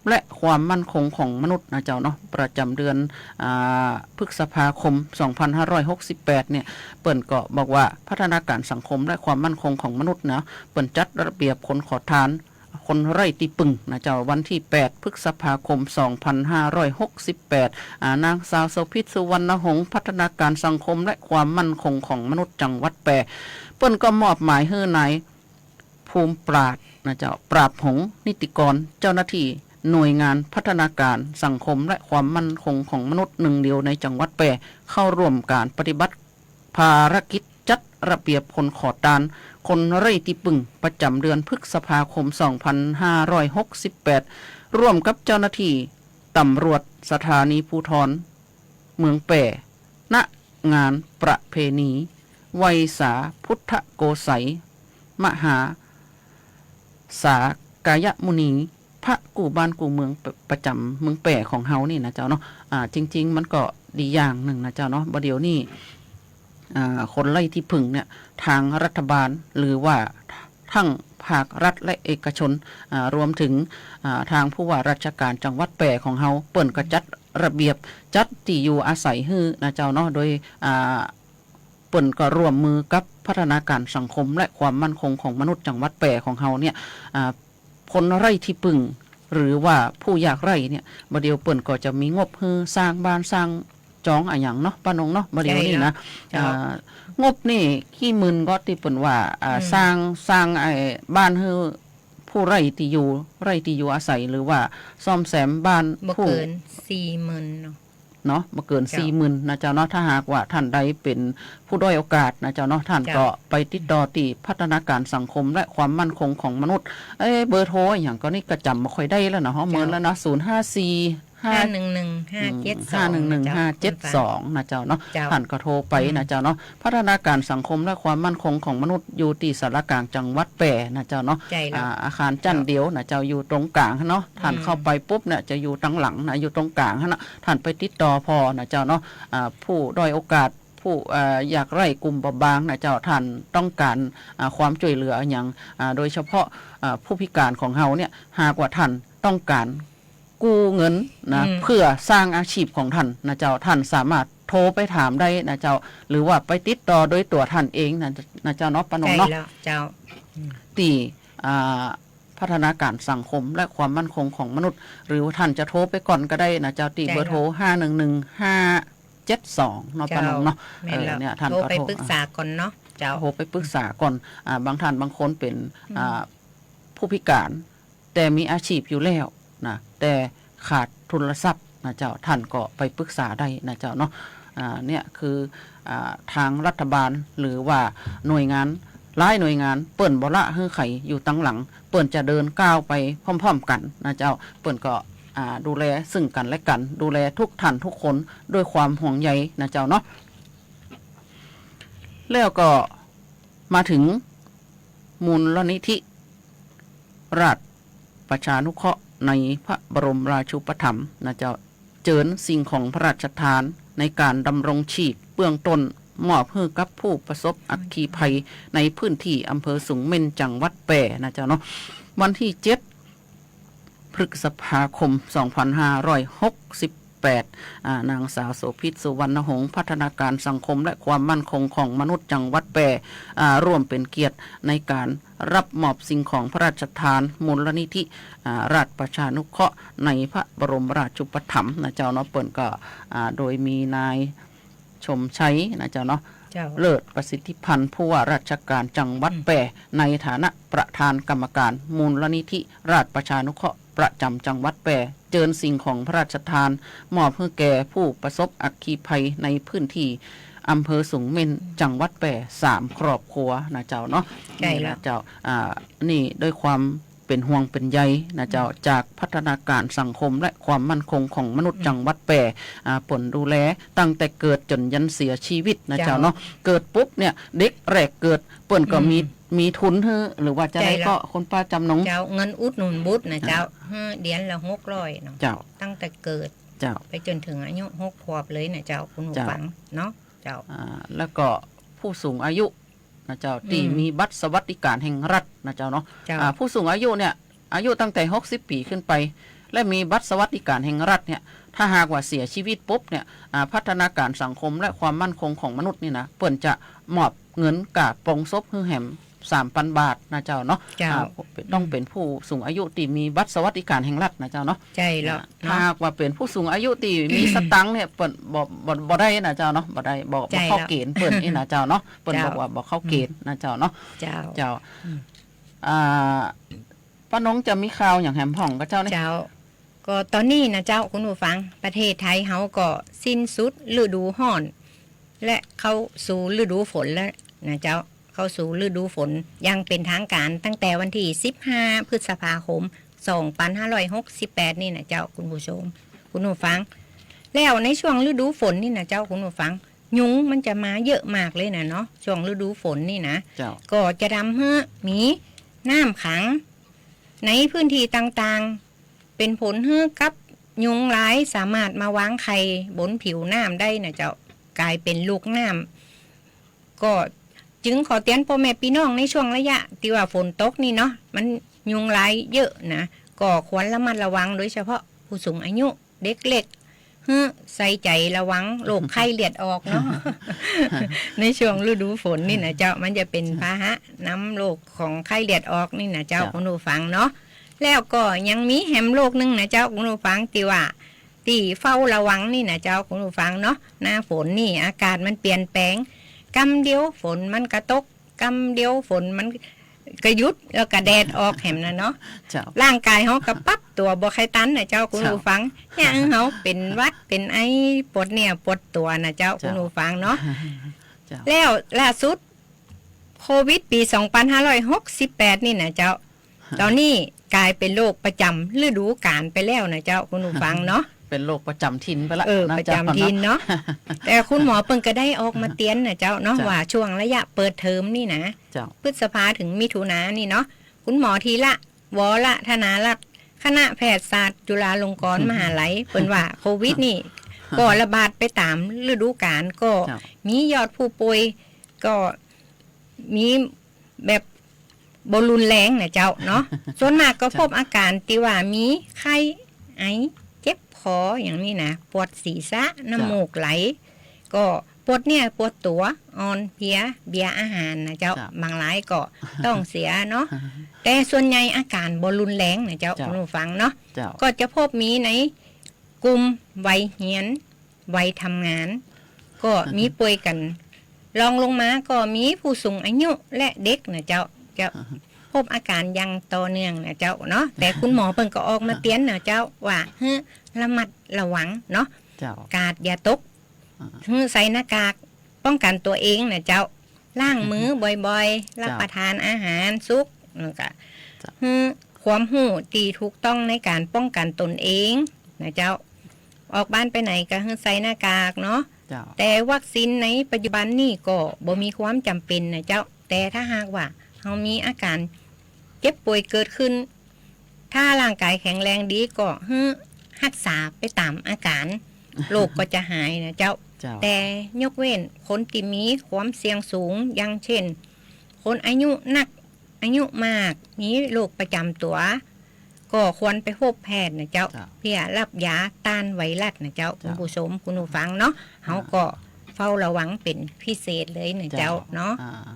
และความมั่นคงของมนุษย์นะเจ้าเนาะ ประจ๋ำเดือน อ่า พฤษภาคม สองพันห้าร้อยหกสิบแปด เนี่ย เปิ้นก็บอกว่าพัฒนาการสังคมและความมั่นคงของมนุษย์นะ เปิ้นจัดระเบียบคนขอทาน คนไร้ตี้ปึ้งนะเจ้า วันตี้แปด พฤษภาคม สองพันห้าร้อยหกสิบแปด อ่า นางสาวโสภิต สุวรรณหงษ์ พัฒนาการสังคมและความมั่นคงของมนุษย์จังหวัดแป้ เปิ้นก็มอบหมายหื้อนาย ภูมิปราชญ์นะเจ้า ปราบหงษ์ นิติกร เจ้าหน้าตี้หน่วยงานพัฒนาการสังคมและความมั่นคงของมนุษย์หนึ่งเดียวในจังหวัดแป้ เข้าร่วมก๋านปฏิบัติ ภารกิจจัดระเบียบคนขอตาน คนไร้ตี้ปึ้ง ประจ๋ำเดือนพฤษภาคม สองพันห้าร้อยหกสิบแปด ร่วมกับเจ้าหน้าตี้ตำรวจสถานีภูธรเมืองแป้ ณ งานประเพณีไหว้สาพุทธโกสัย มหา สากยมุนี พระกู้บ้านกู้เมืองประ ประจ๋ำเมืองแป้ของเฮานี่นะเจ้าเนาะ อ่า จริงๆ มันก็ดีอย่างนึ่งนะเจ้าเนาะ บ่าเดี่ยวนี้ อ่า คนไร้ตี้ปึ้งเนี่ย ตางรัฐบาล หรือว่าตึงภาครัฐและเอกชน อ่า รวมเถิง อ่า ตางผู้ว่าราชการจังหวัดแป้ของเฮา เปิ้นก็จัดระเบียบ จัดตี้อยู่อาศัยหื้อนะเจ้าเนาะ โดย อ่า เปิ้นก็ร่วมมือกับพัฒนาการสังคมและความมั่นคงของมนุษย์จังหวัดแป้ของเฮาเนี่ย อ่า คนไร้ตี้ปึ้ง หรือว่าผู้ยากไร้เนี่ย บ่าเดี่ยวเปิ้นก็จะมีงบหื้อสร้างบ้านสร้างจองอะหยังเนาะ ป้านงเนาะ บ่าเดี่ยวนี้นะ ใจ้แล้ว เจ้า อ่า งบนี่กี่หมื่นก็ตี้เปิ้นว่า อ่า อืม สร้าง สร้างไอ้บ้านหื้อผู้ไร้ตี้อยู่ ไร้ตี้อยู่อาศัย หรือว่าซ่อมแซมบ้าน บ่ ผู้ เกินสี่หมื่นเนาะ เนาะ บ่เกิน เจ้า สี่หมื่นนะเจ้าเนาะ ถ้าหากว่าท่านใดเป๋นผู้ด้อยโอกาสนะเจ้าเนาะ ท่าน เจ้า ก็ไปติดต่อตี้พัฒนาการสังคมและความมั่นคงของมนุษย์ เอ้ย เบอร์โทรอะหยังก็นี่ก็จ๋ำบ่ค่อยได้แล้วเนาะ เฮาเมินแล้วเนาะ เจ้า ศูนย์ห้าสี่ ห้า ห้าหนึ่งหนึ่ง ห้าเจ็ดสอง ห้าหนึ่งหนึ่ง ห้าเจ็ดสองนะเจ้าเนาะ เจ้า ท่านก็โทรไปนะเจ้าเนาะ อืม พัฒนาการสังคมและความมั่นคงของมนุษย์อยู่ตี้ศาลากลางจังหวัดแป้นะเจ้าเนาะ ใจ้แล้ว อ่า อาคารจั้นเดียวนะเจ้า อยู่ตรงก๋างเนาะ อืม ท่านเข้าไปปุ๊บเนี่ยจะอยู่ตังหลังนะ อยู่ตรงก๋างหั้นนะ ท่านไปติดต่อผ่อนะเจ้าเนาะ อ่า ผู้ด้อยโอกาส ผู้ อ่า ยากไร้กลุ่มเปราะบางนะเจ้า ท่านต้องก๋าน อ่า ความจ้วยเหลืออะหยัง อ่า โดยเฉพาะ อ่า ผู้พิการของเฮาเนี่ย หากว่าท่านต้องก๋านกู้เงินนะ อืม เพื่อสร้างอาชีพของท่านนะเจ้า ท่านสามารถโทรไปถามได้นะเจ้า หรือว่าไปติดต่อโดยตั๋วท่านเองนะ นะเจ้าเนาะ ป้านงเนาะ ใจ้แล้วเจ้า อืม ตี้ อ่า พ พัฒนาการสังคมและความมั่นคงของมนุษย์ หรือว่าท่านจะโทรไปก่อนก็ได้นะเจ้า ตี้ เจ้า เบอร์โทร ห้าหนึ่งหนึ่งห้าเจ็ดสอง เนาะ เจ้า ป้านงเนาะ แม่นแล้ว เออ เนี่ย ท่านก็ โทรไป โทร ปรึกษาก่อนเนาะ เจ้า โทรไปปรึกษาก่อน อ่า บางท่านบางคนเป๋น อืม อ่า ผู้พิการ แต่มีอาชีพอยู่แล้วนะ แต่ขาดทุนทรัพย์นะเจ้า ท่านก็ไปปรึกษาได้นะเจ้าเนาะ อ่า เนี่ยคือ อ่า ตางรัฐบาลหรือว่าหน่วยงาน หลายหน่วยงาน เปิ้นบ่ละหื้อใผอยู่ตังหลัง เปิ้นจะเดินก้าวไปพร้อมๆ กั๋นนะเจ้า เปิ้นก็ อ่า ดูแลซึ่งกั๋นและกั๋น ดูแลทุกท่านทุกคนด้วยความห่วงใยนะเจ้าเนาะ แล้วก็มาเถิงมูลนิธิ ราชประชานุเคราะห์ในพระบรมราชูปถัมภ์นะเจ้า เจิญสิ่งของพระราชทานในก๋านดำรงชีพเบื้องต้น มอบหื้อกับผู้ประสบอัคคีภัยในพื้นตี้อำเภอสูงเม่น จังหวัดแป้นะเจ้าเนาะ วันตี้เจ็ด พฤษภาคม สองพันห้าร้อยหกสิบแปด อ่า นางสาวโสภิต สุวรรณหงษ์ พัฒนาการสังคมและความมั่นคงของมนุษย์จังหวัดแป้ อ่า ร่วมเป๋นเกียรติในก๋านรับมอบสิ่งของพระราชทานมูลนิธิ อ่า ราชประชานุเคราะห์ในพระบรมราชูปถัมภ์นะเจ้าเนาะ เปิ้นก็ อ่า โดยมีนาย ชมชัยนะเจ้าเนาะ เจ้า เลิศประสิทธิพันธ์ ผู้ว่าราชการจังหวัด อืม แป้ ในฐานะประธานกรรมการมูลนิธิราชประชานุเคราะห์ประจำจังหวัดแป้ เจิญสิ่งของพระราชทาน มอบหื้อแก่ผู้ประสบอัคคีภัยในพื้นตี้อำเภอสูงเม่น อืม จังหวัดแป้ สามครอบครัวนะเจ้าเนาะ ใจ้แล้ว นี่นะเจ้า อ่า นี่ด้วยความ เป๋นห่วงเป๋นใยนะเจ้า อืม จากพัฒนาการสังคมและความมั่นคงของมนุษย์ อืม จังหวัดแป้ อ่า เปิ้นดูแลตั้งแต่เกิดจ๋นยันเสียชีวิตนะเจ้า เจ้าเนาะ เกิดปุ๊บเนี่ย เด็กแรกเกิด เปิ้นก็ อืม มี มีทุนหื้อ หรือว่าจะใด ใจ้แล้ว ก็คุณป้าจำนง เจ้า เงินอุดหนุนบุตรนะเจ้า อ่า หื้อเดือนละหกร้อยเนาะ เจ้า ตั้งแต่เกิด เจ้า ไปจ๋นเถิงอายุหกขวบเลยนะเจ้า คุณผู้ เจ้า ฟังเนาะ เจ้า อ่า แล้วก็ผู้สูงอายุ นะเจ้า อืม ตี้มีบัตรสวัสดิการแห่งรัฐนะเจ้าเนาะ เจ้า อ่า ผู้สูงอายุเนี่ย อายุตั้งแต่หกสิบปี๋ขึ้นไป และมีบัตรสวัสดิการแห่งรัฐเนี่ย ถ้าหากว่าเสียชีวิตปุ๊บเนี่ย อ่า พัฒนาการสังคมและความมั่นคงของมนุษย์นี่นะ เปิ้นจะมอบเงินก๋าปลงศพหื้อแหมสามปันบาทนะเจ้าเนาะ เจ้า อ่า ต้องเป๋นผู้สูงอายุตี้มีบัตรสวัสดิการแห่งรัฐนะเจ้าเนาะ ใจ้แล้ว อ่า เนาะ ถ้าหากว่าเป๋นผู้สูงอายุตี้มีสตางค์เนี่ย เปิ้นบ่ บ่ บ่ได้นะเจ้าเนาะ บ่ได้ บ่ บ่เข้า ใจ้แล้ว เกณฑ์เปิ้นนี่นะเจ้าเนาะ เปิ้น เจ้า บอกว่าบ่เข้าเกณฑ์นะเจ้าเนาะ เจ้า เจ้า อืม อ่า ป้านงจะมีข่าวหยังแหมพ่องกับเจ้าเนี่ย เจ้า ก็ต๋อนนี้นะเจ้า คุณผู้ฟัง ประเทศไทยเฮาก็สิ้นสุดฤดูฮ้อน และเข้าสู่ฤดูฝนแล้วนะเจ้า เข้าสู่ฤดูฝนอย่างเป๋นทางก๋านตั้งแต่วันตี้สิบห้า พฤษภาคม สองพันห้าร้อยหกสิบแปด นี่นะเจ้า คุณผู้ชม คุณผู้ฟัง แล้วในช่วงฤดูฝนนี่นะเจ้า คุณผู้ฟัง ยุงมันจะมาเยอะมากเลยนะเนาะ ช่วงฤดูฝนนี่นะ เจ้า ก็จะทำหื้อมีน้ำขังในพื้นตี้ต่างๆ เป๋นผลหื้อกับยุงลายสามารถมาวางไข่บนผิวน้ำได้นะเจ้า ก๋ายเป๋นลูกน้ำ ก็จึงขอเตือนป้อแม่ปี้น้องในช่วงระยะตี้ว่าฝนตกนี่เนาะ มันยุงลายเยอะนะ ก็ควรระมัดระวัง โดยเฉพาะผู้สูงอายุ เด็กเล็ก หื้อใส่ใจ๋ระวังโรคไข้เลือดออกเนาะ ในช่วงฤดูฝนนี่นะเจ้า มันจะเป๋น เจ้า พาหะนำโรคของไข้เลือดออกนี่นะเจ้า เจ้า คุณผู้ฟังเนาะ แล้วก็ยังมีแหมโรคนึ่งนะเจ้า คุณผู้ฟัง ตี้ว่า ตี้เฝ้าระวังนี่นะเจ้า คุณผู้ฟังเนาะ หน้าฝนนี่อากาศมันเปลี่ยนแปลง กำเดียวฝนมันก็ตก กำเดียวฝนมันก็หยุด แล้วก็แดดออกแหมนะเนาะ เจ้า ร่างก๋ายเฮาก็ปรับตั๋วบ่ค่อยตันนะเจ้า คุณผู้ฟัง เจ้า เนี่ย เฮาเป๋นหวัด เป๋นไอ ปวดเนื้อปวดตั๋วนะเจ้า เจ้า คุณผู้ฟังเนาะ เจ้า แล้วล่าสุด โควิดปี๋สองพันห้าร้อยหกสิบแปด นี่นะเจ้า ต๋อนนี้ก๋ายเป๋นโรคประจ๋ำฤดูก๋าลไปแล้วนะเจ้า คุณผู้ฟังเนาะ เป๋นโรคประจ๋ำถิ่นไปละ เออ นะ ประจ๋ำถิ่นเนาะ เจ้าเนาะ แต่คุณหมอเปิ้นก็ได้ออกมาเตือนนะเจ้าเนาะ เจ้า ว่าช่วงระยะเปิดเทอมนี่นะ เจ้า พฤษภาเถิงมิถุนานี่เนาะ คุณหมอธีระ วรธนารัตน์ คณะแพทยศาสตร์จุฬาลงกรณ์มหาลัย เปิ้นว่าโควิดนี่ก็ระบาดไปต๋ามฤดูก๋าล ก็ เจ้า มียอดผู้ป่วยก็มีแบบบ่รุนแรงนะเจ้าเนาะ ส่วนมากก็ เจ้า พบอาก๋านตี้ว่ามีไข้ ไอ เจ็บคออย่างนี้นะ ปวดศีรษะ เจ้า น้ำมูกไหล ก็ ปวดเนื้อปวดตั๋ว อ่อนเพลีย เบียดอาหารนะเจ้า เจ้า บางรายก็ต๊องเสียเนาะ แต่ส่วนใหญ่อาก๋านบ่รุนแรงนะเจ้า เจ้า คุณผู้ฟังเนาะ เจ้า ก็จะพบมีในกลุ่มวัยเฮียน วัยทำงาน ก็มีป่วยกั๋น รองลงมาก็มีผู้สูงอายุและเด็กนะเจ้า จะพบอาก๋านอย่างต่อเนื่องนะเจ้าเนาะ แต่คุณหมอเปิ้นก็ออกมาเตื๋อนนะเจ้า ว่าหื้อระมัดระวังเนาะ เจ้า กาดอย่าตก อ่า หื้อใส่หน้ากากป้องกั๋นตั๋วเองนะเจ้า ล้างมือบ่อยๆ เจ้า รับประทานอาหารสุก แล้วก็ เจ้า หื้อความฮู้ตี้ถูกต้องในก๋านป้องกั๋นตนเองนะเจ้า ออกบ้านไปไหนก็หื้อใส่หน้ากากเนาะ เจ้า แต่วัคซีนในปัจจุบันนี่ก็บ่มีความจ๋ำเป๋นนะเจ้า แต่ถ้าหากว่าเฮามีอาก๋านเจ็บป่วยเกิดขึ้น ถ้าร่างก๋ายแข็งแรงดีก็หื้อฮักษาไปต๋ามอาก๋าน โรคก็จะหายนะเจ้า เจ้า แต่ยกเว้นคนตี้มีความเสี่ยงสูง อย่างเช่น คนอายุนัก อายุมาก มีโรคประจ๋ำตั๋ว ก็ควรไปพบแพทย์นะเจ้า เจ้า เปื้อรับยาต้านไวรัสนะเจ้า เจ้า คุณผู้ชม คุณผู้ฟังเนาะ อ่า เฮาก็เฝ้าระวังเป๋นพิเศษเลยนะเจ้า เจ้า เนาะ อ่า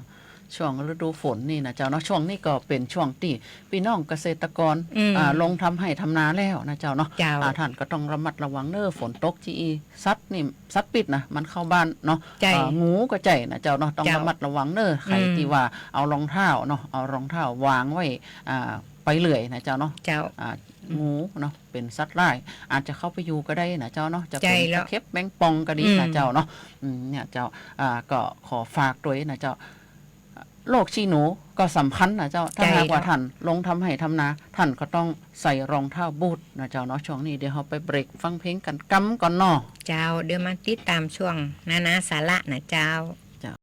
ช่วงฤดูฝนนี่นะเจ้าเนาะ ช่วงนี้ก็เป๋นช่วงตี้ปี้น้องเกษตรกร อืม อ่า ลงทำไฮ่ทำนาแล้วนะเจ้าเนาะ เจ้า อ่า ต้านก็ต้องระมัดระวังเน้อ ฝนตกจี้ สัตว์นี่ สัตว์ปิษนะ มันเข้าบ้านเนาะ ใจ้ เอ่อ งูก็ใจ้นะเจ้าเนาะ ต้อง เจ้า ระมัดระวังเน้อ ใผ อืม ตี้ว่าเอารองเท้าเนาะ เอารองเท้าวางไว้ อ่า ไปเรื่อยนะเจ้าเนาะ เจ้า อ่า อืม งูเนาะ เป๋นสัตว์ร้าย อาจจะเข้าไปอยู่ก็ได้นะเจ้าเนาะ จะเป๋น ใจ้แล้ว ตะเข็บแมงป่องก็ดี อืม นะเจ้าเนาะ อืม เนี่ยเจ้า อ่า ก็ขอฝากตวยนะเจ้า โรคขี้หนูก็สำคัญนะเจ้า ถ้า ใจ้ หากว่า เจ้า ต้านลงทำไฮ่ทำนา ต้านก็ต้องใส่รองเท้าบูทนะเจ้าเนาะ ช่วงนี้เดี๋ยวเฮาไปเบรกฟังเพลงกั๋นกำก่อนเนาะ เจ้า เดี๋ยวมาติดต๋ามช่วงนานาสาระนะเจ้า เจ้า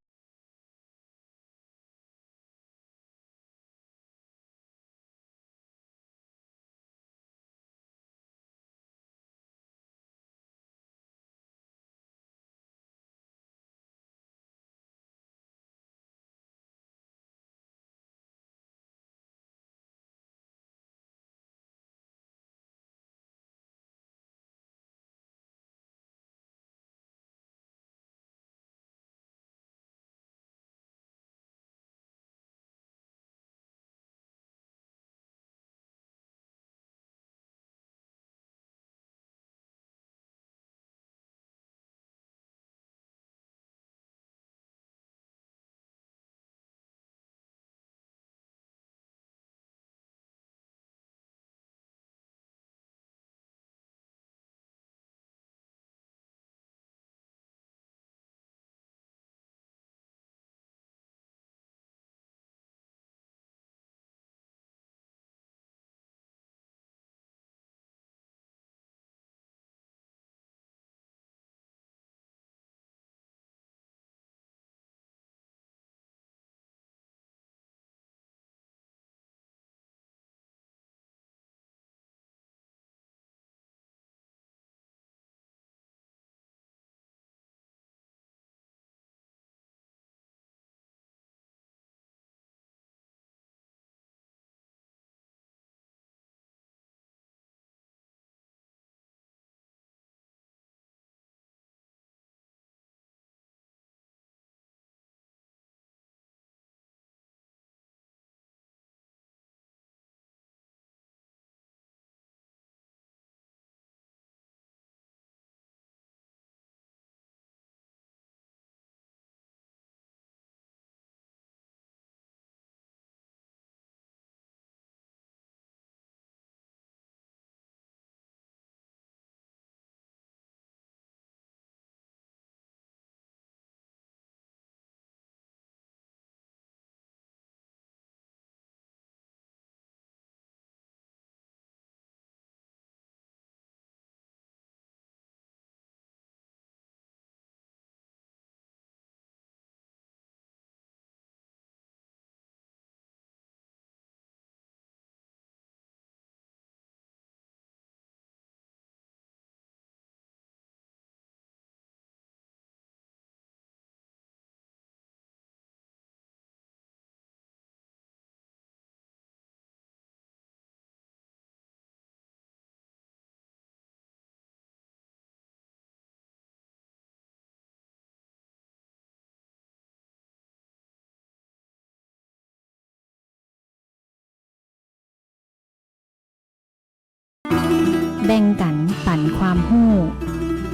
แบ่งกั๋นปั๋นความฮู้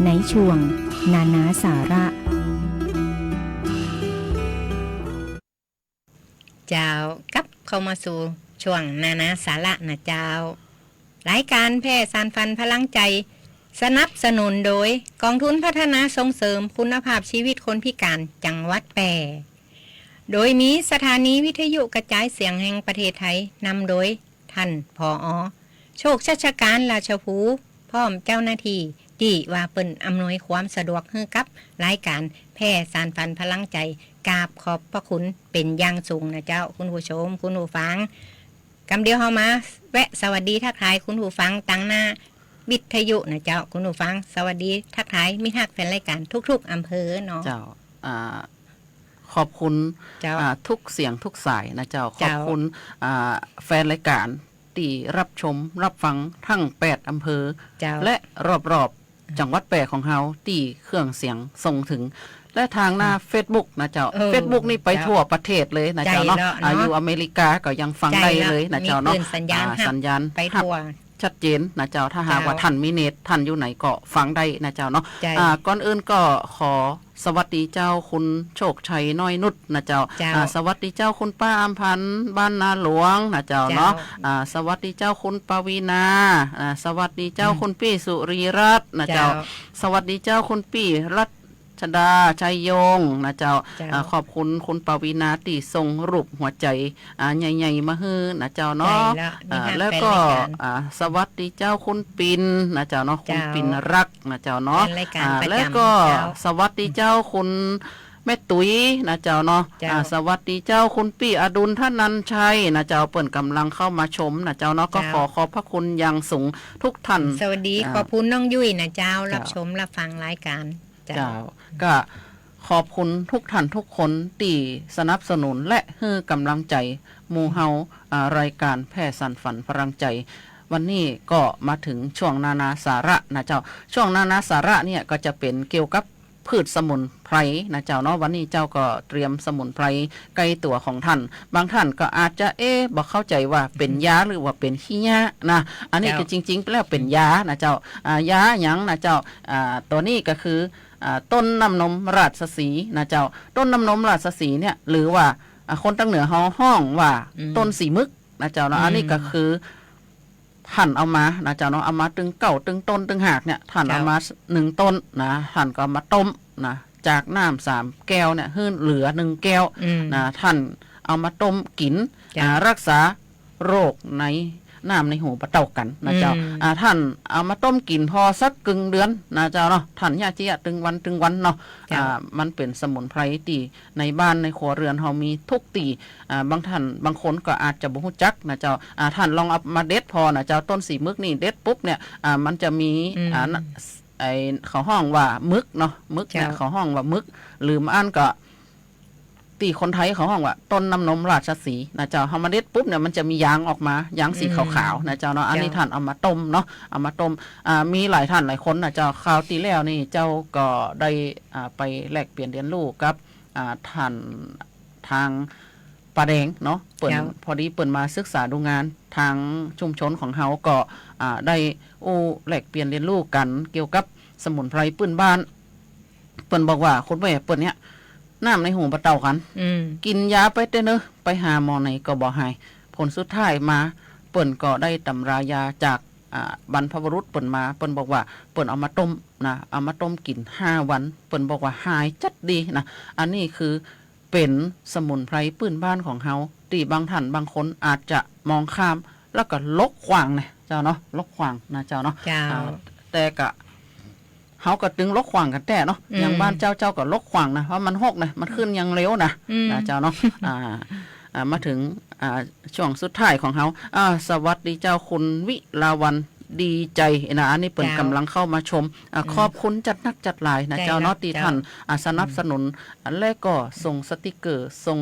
ในช่วงนานาสาระ เจ้า กลับเข้ามาสู่ช่วงนานาสาระนะเจ้า รายก๋านแพร่สานฝันพลังใจ๋ สนับสนุนโดยก๋องทุนพัฒนาส่งเสริมคุณภาพชีวิตคนพิก๋านจังหวัดแพร่ โดยมีสถานีวิทยุกระจายเสียงแห่งประเทศไทย นำโดย ท่าน ผอ. โชคชัชกาญ ราชภู พร้อมเจ้าหน้าตี้ ตี้ว่าเปิ้นอำนวยความสะดวกหื้อกับรายก๋านแพร่สานฝันพลังใจ๋ กราบขอบพระคุณเป๋นอย่างสูงนะเจ้า คุณผู้ชม คุณผู้ฟัง กำเดียวเฮามาแวะสวัสดีทักทายคุณผู้ฟังตางหน้าวิทยุนะเจ้า คุณผู้ฟัง สวัสดีทักทายมิตรฮักแฟนรายก๋านทุกๆ อำเภอเนาะ เจ้า อ่า ขอบคุณ เจ้า อ่า ทุกเสียงทุกสายนะเจ้า เจ้า ขอบคุณ อ่า แฟนรายก๋านตี้รับชมรับฟังทั้งแปดอำเภอ เจ้า และรอบๆ จังหวัดแพร่ของเฮาตี้เครื่องเสียงส่งถึง และตางหน้า อืม เฟซบุ๊กนะเจ้า เออ เฟซบุ๊กนี่ไป เจ้า ทั่วประเทศเลยนะเจ้าเนาะ ใจ้แล้วเนาะ อ่า อยู่อเมริกาก็ยังฟังได้เลยนะเจ้าเนาะ ใจ้แล้ว มีคลื่นสัญญาณ อ่า ฮับ สัญญาณ ไป ฮับ ทั่ว ชัดเจนนะเจ้า ถ้าหากว่า เจ้า ท่านมีเน็ต ท่านอยู่ไหนก็ฟังได้นะเจ้าเนาะ ใจ้ อ่า ก่อนอื่นก็ขอสวัสดีเจ้าคุณโชคชัยน้อยนุชนะเจ้า เจ้า อ่า สวัสดีเจ้าคุณป้าอำพันธ์บ้านนาหลวงนะเจ้าเนาะ เจ้า อ่า สวัสดีเจ้าคุณปวีณา อ่า สวัสดีเจ้า อืม คุณปี้สุรีรัตน์นะเจ้า เจ้า สวัสดีเจ้าคุณปี้รัชดาชัยยงนะเจ้า เจ้า อ่า ขอบคุณคุณปวีณาตี้ส่งรูปหัวใจ๋ อ่า ใหญ่ๆ มาหื้อนะเจ้าเนาะ ใจ้แล้ว อ่า มีฮัก แล้วก็ แฟนรายก๋าน อ่า สวัสดีเจ้าคุณปิ่นนะเจ้าเนาะ คุณ เจ้า ปิ่นรักนะเจ้าเนาะ แฟนรายก๋าน อ่า ประจ๋ำ แล้วก็ เจ้า สวัสดีเจ้าคุณแม่ตุ๋ยนะเจ้าเนาะ เจ้า อ่า สวัสดีเจ้าคุณปี้อดุลธนัญชัยนะเจ้า เปิ้นก่ำลังเข้ามาชมนะเจ้าเนาะ ก็ เจ้า ขอขอบพระคุณอย่างสูงทุกท่าน สวัสดี อ่า ขอบคุณน้องยุ้ยนะเจ้า เจ้า รับชมรับฟังรายก๋าน เจ้า เจ้า ก็ขอบคุณทุกท่านทุกคนตี้สนับสนุนและหื้อก๋ำลังใจ๋หมู่เฮา อ่า รายก๋านแพร่สานฝันพลังใจ๋ วันนี้ก็มาถึงช่วงนานาสาระนะเจ้า ช่วงนานาสาระเนี่ยก็จะเป๋นเกี่ยวกับพืชสมุนไพรนะเจ้าเนาะ วันนี้เจ้าก็เตรียมสมุนไพรใก้ตั๋วของท่าน บางท่านก็อาจจะ เอ๊ะ บ่เข้าใจ๋ว่าเป๋นยาหรือว่าเป๋นขี้เยียะนะ อันนี้ เจ้า คือจริงๆ แล้วเป๋นยานะเจ้า อ่า ยาหยังนะเจ้า อ่า ตั๋วนี้ก็คือ อ่า ต้นน้ำนมราชสีห์นะเจ้า ต้นน้ำนมราชสีห์เนี่ย หรือว่า อ่า คนตางเหนือเฮาฮ้องว่า อืม ต้นสีมึกนะเจ้าเนาะ อืม อันนี้ก็คือ ท่านเอามานะเจ้าเนาะ เอามาตึงเก๊าตึงต้นตึงหากเนี่ย ท่านเอามา เจ้า หนึ่งต้นนะ ท่านก็เอามาต้มนะ จากน้ำสามแก้วเนี่ย หื้อเหลือหนึ่งแก้ว อืม นะ ท่านเอามาต้มกิ๋น เจ้า อ่า รักษาโรคในน้ำในหูบ่าเต้ากั๋นนะเจ้า อืม อ่า ท่านเอามาต้มกิ๋นผ่อสักกึ่งเดือนนะเจ้าเนาะ ท่านเยียะเยียะตึงวันตึงวันเนาะ เจ้า อ่า มันเป๋นสมุนไพรตี้ในบ้านในครัวเรือนเฮามีทุกตี้ อ่า บางท่านบางคนก็อาจจะบ่ฮู้จักนะเจ้า อ่า ท่านลองเอามาเด็ดผ่อนะเจ้า ต้นสีมึกนี่เด็ดปุ๊บเนี่ย อ่า มันจะมี อืม อ่า น่ะ ไอ้ เขาฮ้องว่ามึกเนาะ มึกเนี่ย เจ้า เขาฮ้องว่ามึก หรือบ่อั้นก็ ตี้คนไทยเขาฮ้องว่าต้นน้ำนมราชสีห์นะเจ้า เฮามาเด็ดปุ๊บเนี่ย มันจะมียางออกมา ยางสี อืม ขาวๆ นะเจ้าเนาะ อันนี้ เจ้า ท่านเอามาต้มเนาะ เอามาต้ม อ่า มีหลายท่านหลายคนนะเจ้า คราวตี้แล้วนี่เจ้าก็ได้ อ่า ไปแลกเปลี่ยนเรียนรู้กับ อ่า ท่าน ทางป่าแดงเนาะ เปิ้น เจ้า พอดีเปิ้นมาศึกษาดูงาน ทางชุมชนของเฮาก็ อ่า ได้อู้แลกเปลี่ยนเรียนรู้กั๋นเกี่ยวกับสมุนไพรปื้นบ้าน เปิ้นบอกว่า คุณแม่เปิ้นเนี่ย น้ำในหูบ่าเต้ากั๋น อืม กิ๋นยาไปเต๊อะเนอะ ไปหาหมอไหนก็บ่หาย ผลสุดท้ายมา เปิ้นก็ได้ตำรายาจาก อ่า บรรพบุรุษเปิ้นมา เปิ้นบอกว่า เปิ้นเอามาต้มนะ เอามาต้มกิ๋นห้าวัน เปิ้นบอกว่าหายจั๊ดดีนะ อันนี้คือ เป๋นสมุนไพรปื้นบ้านของเฮา ตี้บางท่านบางคนอาจจะมองข้าม แล้วก็หลกขว้างนะเจ้าเนาะ หลกขว้างนะเจ้าเนาะ เจ้า อ่า แต่ก็ เฮาก็ตึงหลกขว้างกั๋นแต๊เนาะ อืม อย่างบ้านเจ้า เจ้าก็หลกขว้างนะ เพราะมันหกนะ มันขึ้นอย่างเร็วนะ อืม นะเจ้าเนาะ อ่า อ่า มาถึง อ่า ช่วงสุดท้ายของเฮา อ่า สวัสดีเจ้าคุณวิลาวัลย์ ดีใจ๋นะ อันนี้เปิ้น เจ้า ก๋ำลังเข้ามาชม อ่า อืม ขอบคุณจั๊ดนักจั๊ดหลายนะ ใจ้ เจ้าเนาะ เจ้า ตี้ท่าน อ่า สนับสนุน อืม และก็ส่งสติกเกอร์ ส่ง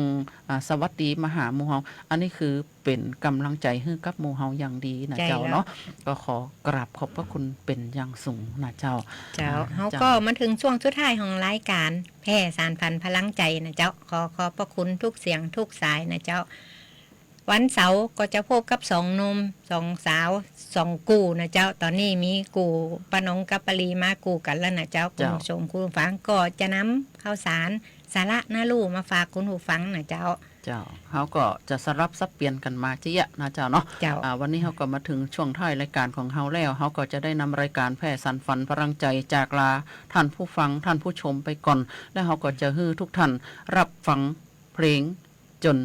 อ่า สวัสดีมาหาหมู่เฮา อันนี้คือเป๋นก๋ำลังใจ๋หื้อกับหมู่เฮาอย่างดีนะ ใจ้ เจ้าเนาะ แล้ว ก็ขอกราบขอบพระคุณเป๋นอย่างสูงนะเจ้า เจ้า อ่า เฮา เจ้า ก็มาถึงช่วงสุดท้ายของรายก๋านแพร่สานฝันพลังใจ๋นะเจ้า ขอขอบพระคุณทุกเสียงทุกสายนะเจ้า วันเสาร์ก็จะพบกับสองหนุ่มสองสาวสองกู้นะเจ้า ต๋อนนี้มีกู้ป้าหนงกับป้าลีมากู้กั๋นแล้วนะเจ้า เจ้า คุณผู้ชมคุณผู้ฟัง ก็จะนำข่าวสารสาระน่าฮู้มาฝากคุณผู้ฟังนะเจ้า เจ้า เฮาก็จะสลับสับเปลี่ยนกั๋นมาเจ๊ยะนะเจ้าเนาะ เจ้า อ่า วันนี้เฮาก็มาเถิงช่วงท้ายรายก๋านของเฮาแล้ว เฮาก็จะได้นำรายก๋านแผ่สานฝันพลังใจ๋จากลาต้านผู้ฟังต้านผู้ชมไปก่อน และเฮาก็จะหื้อทุกท่านฮับฟังเพลงจ๋น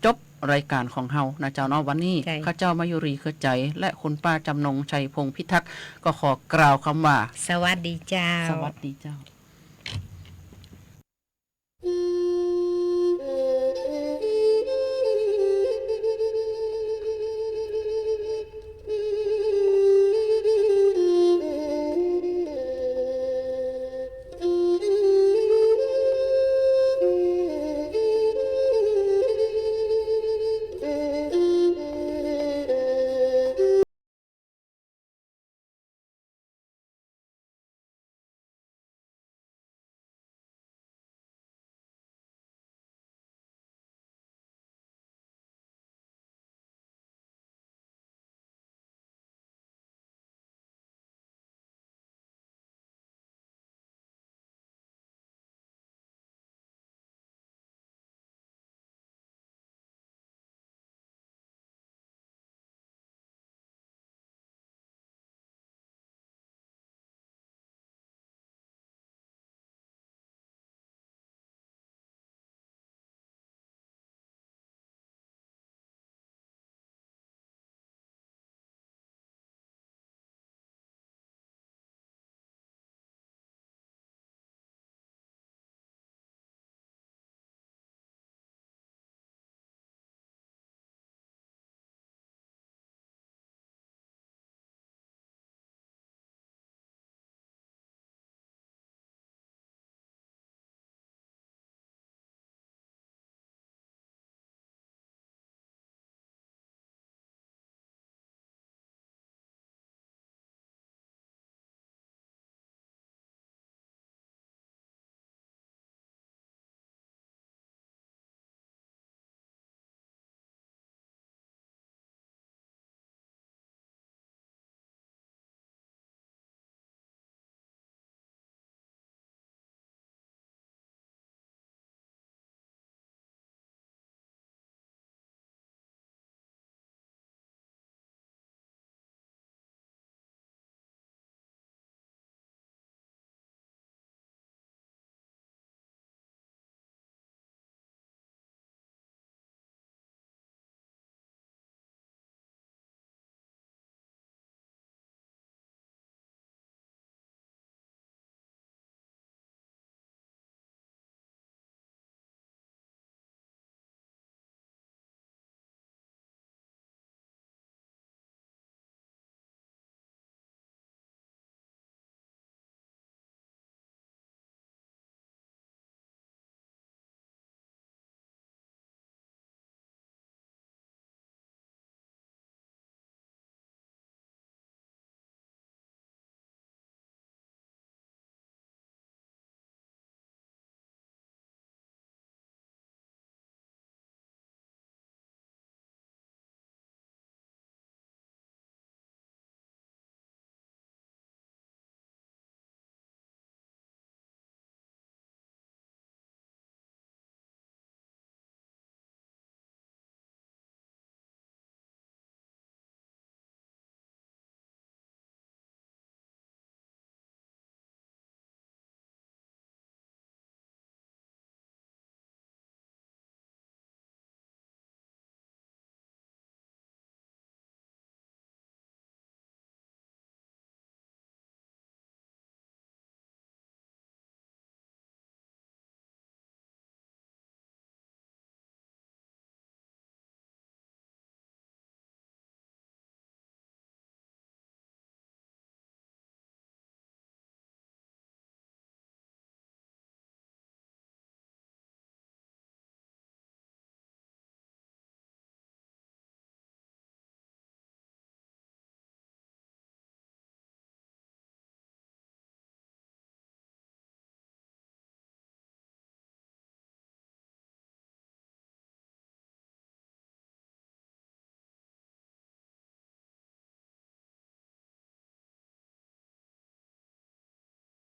จบรายก๋านของเฮานะเจ้าเนาะ วันนี้ เจ้า ข้าเจ้ามายุรีเครือใจ๋ และคุณป้าจ๋ำนง ชัยพงษ์พิทักษ์ ก็ขอกล่าวกำว่า สวัสดีเจ้า สวัสดีเจ้า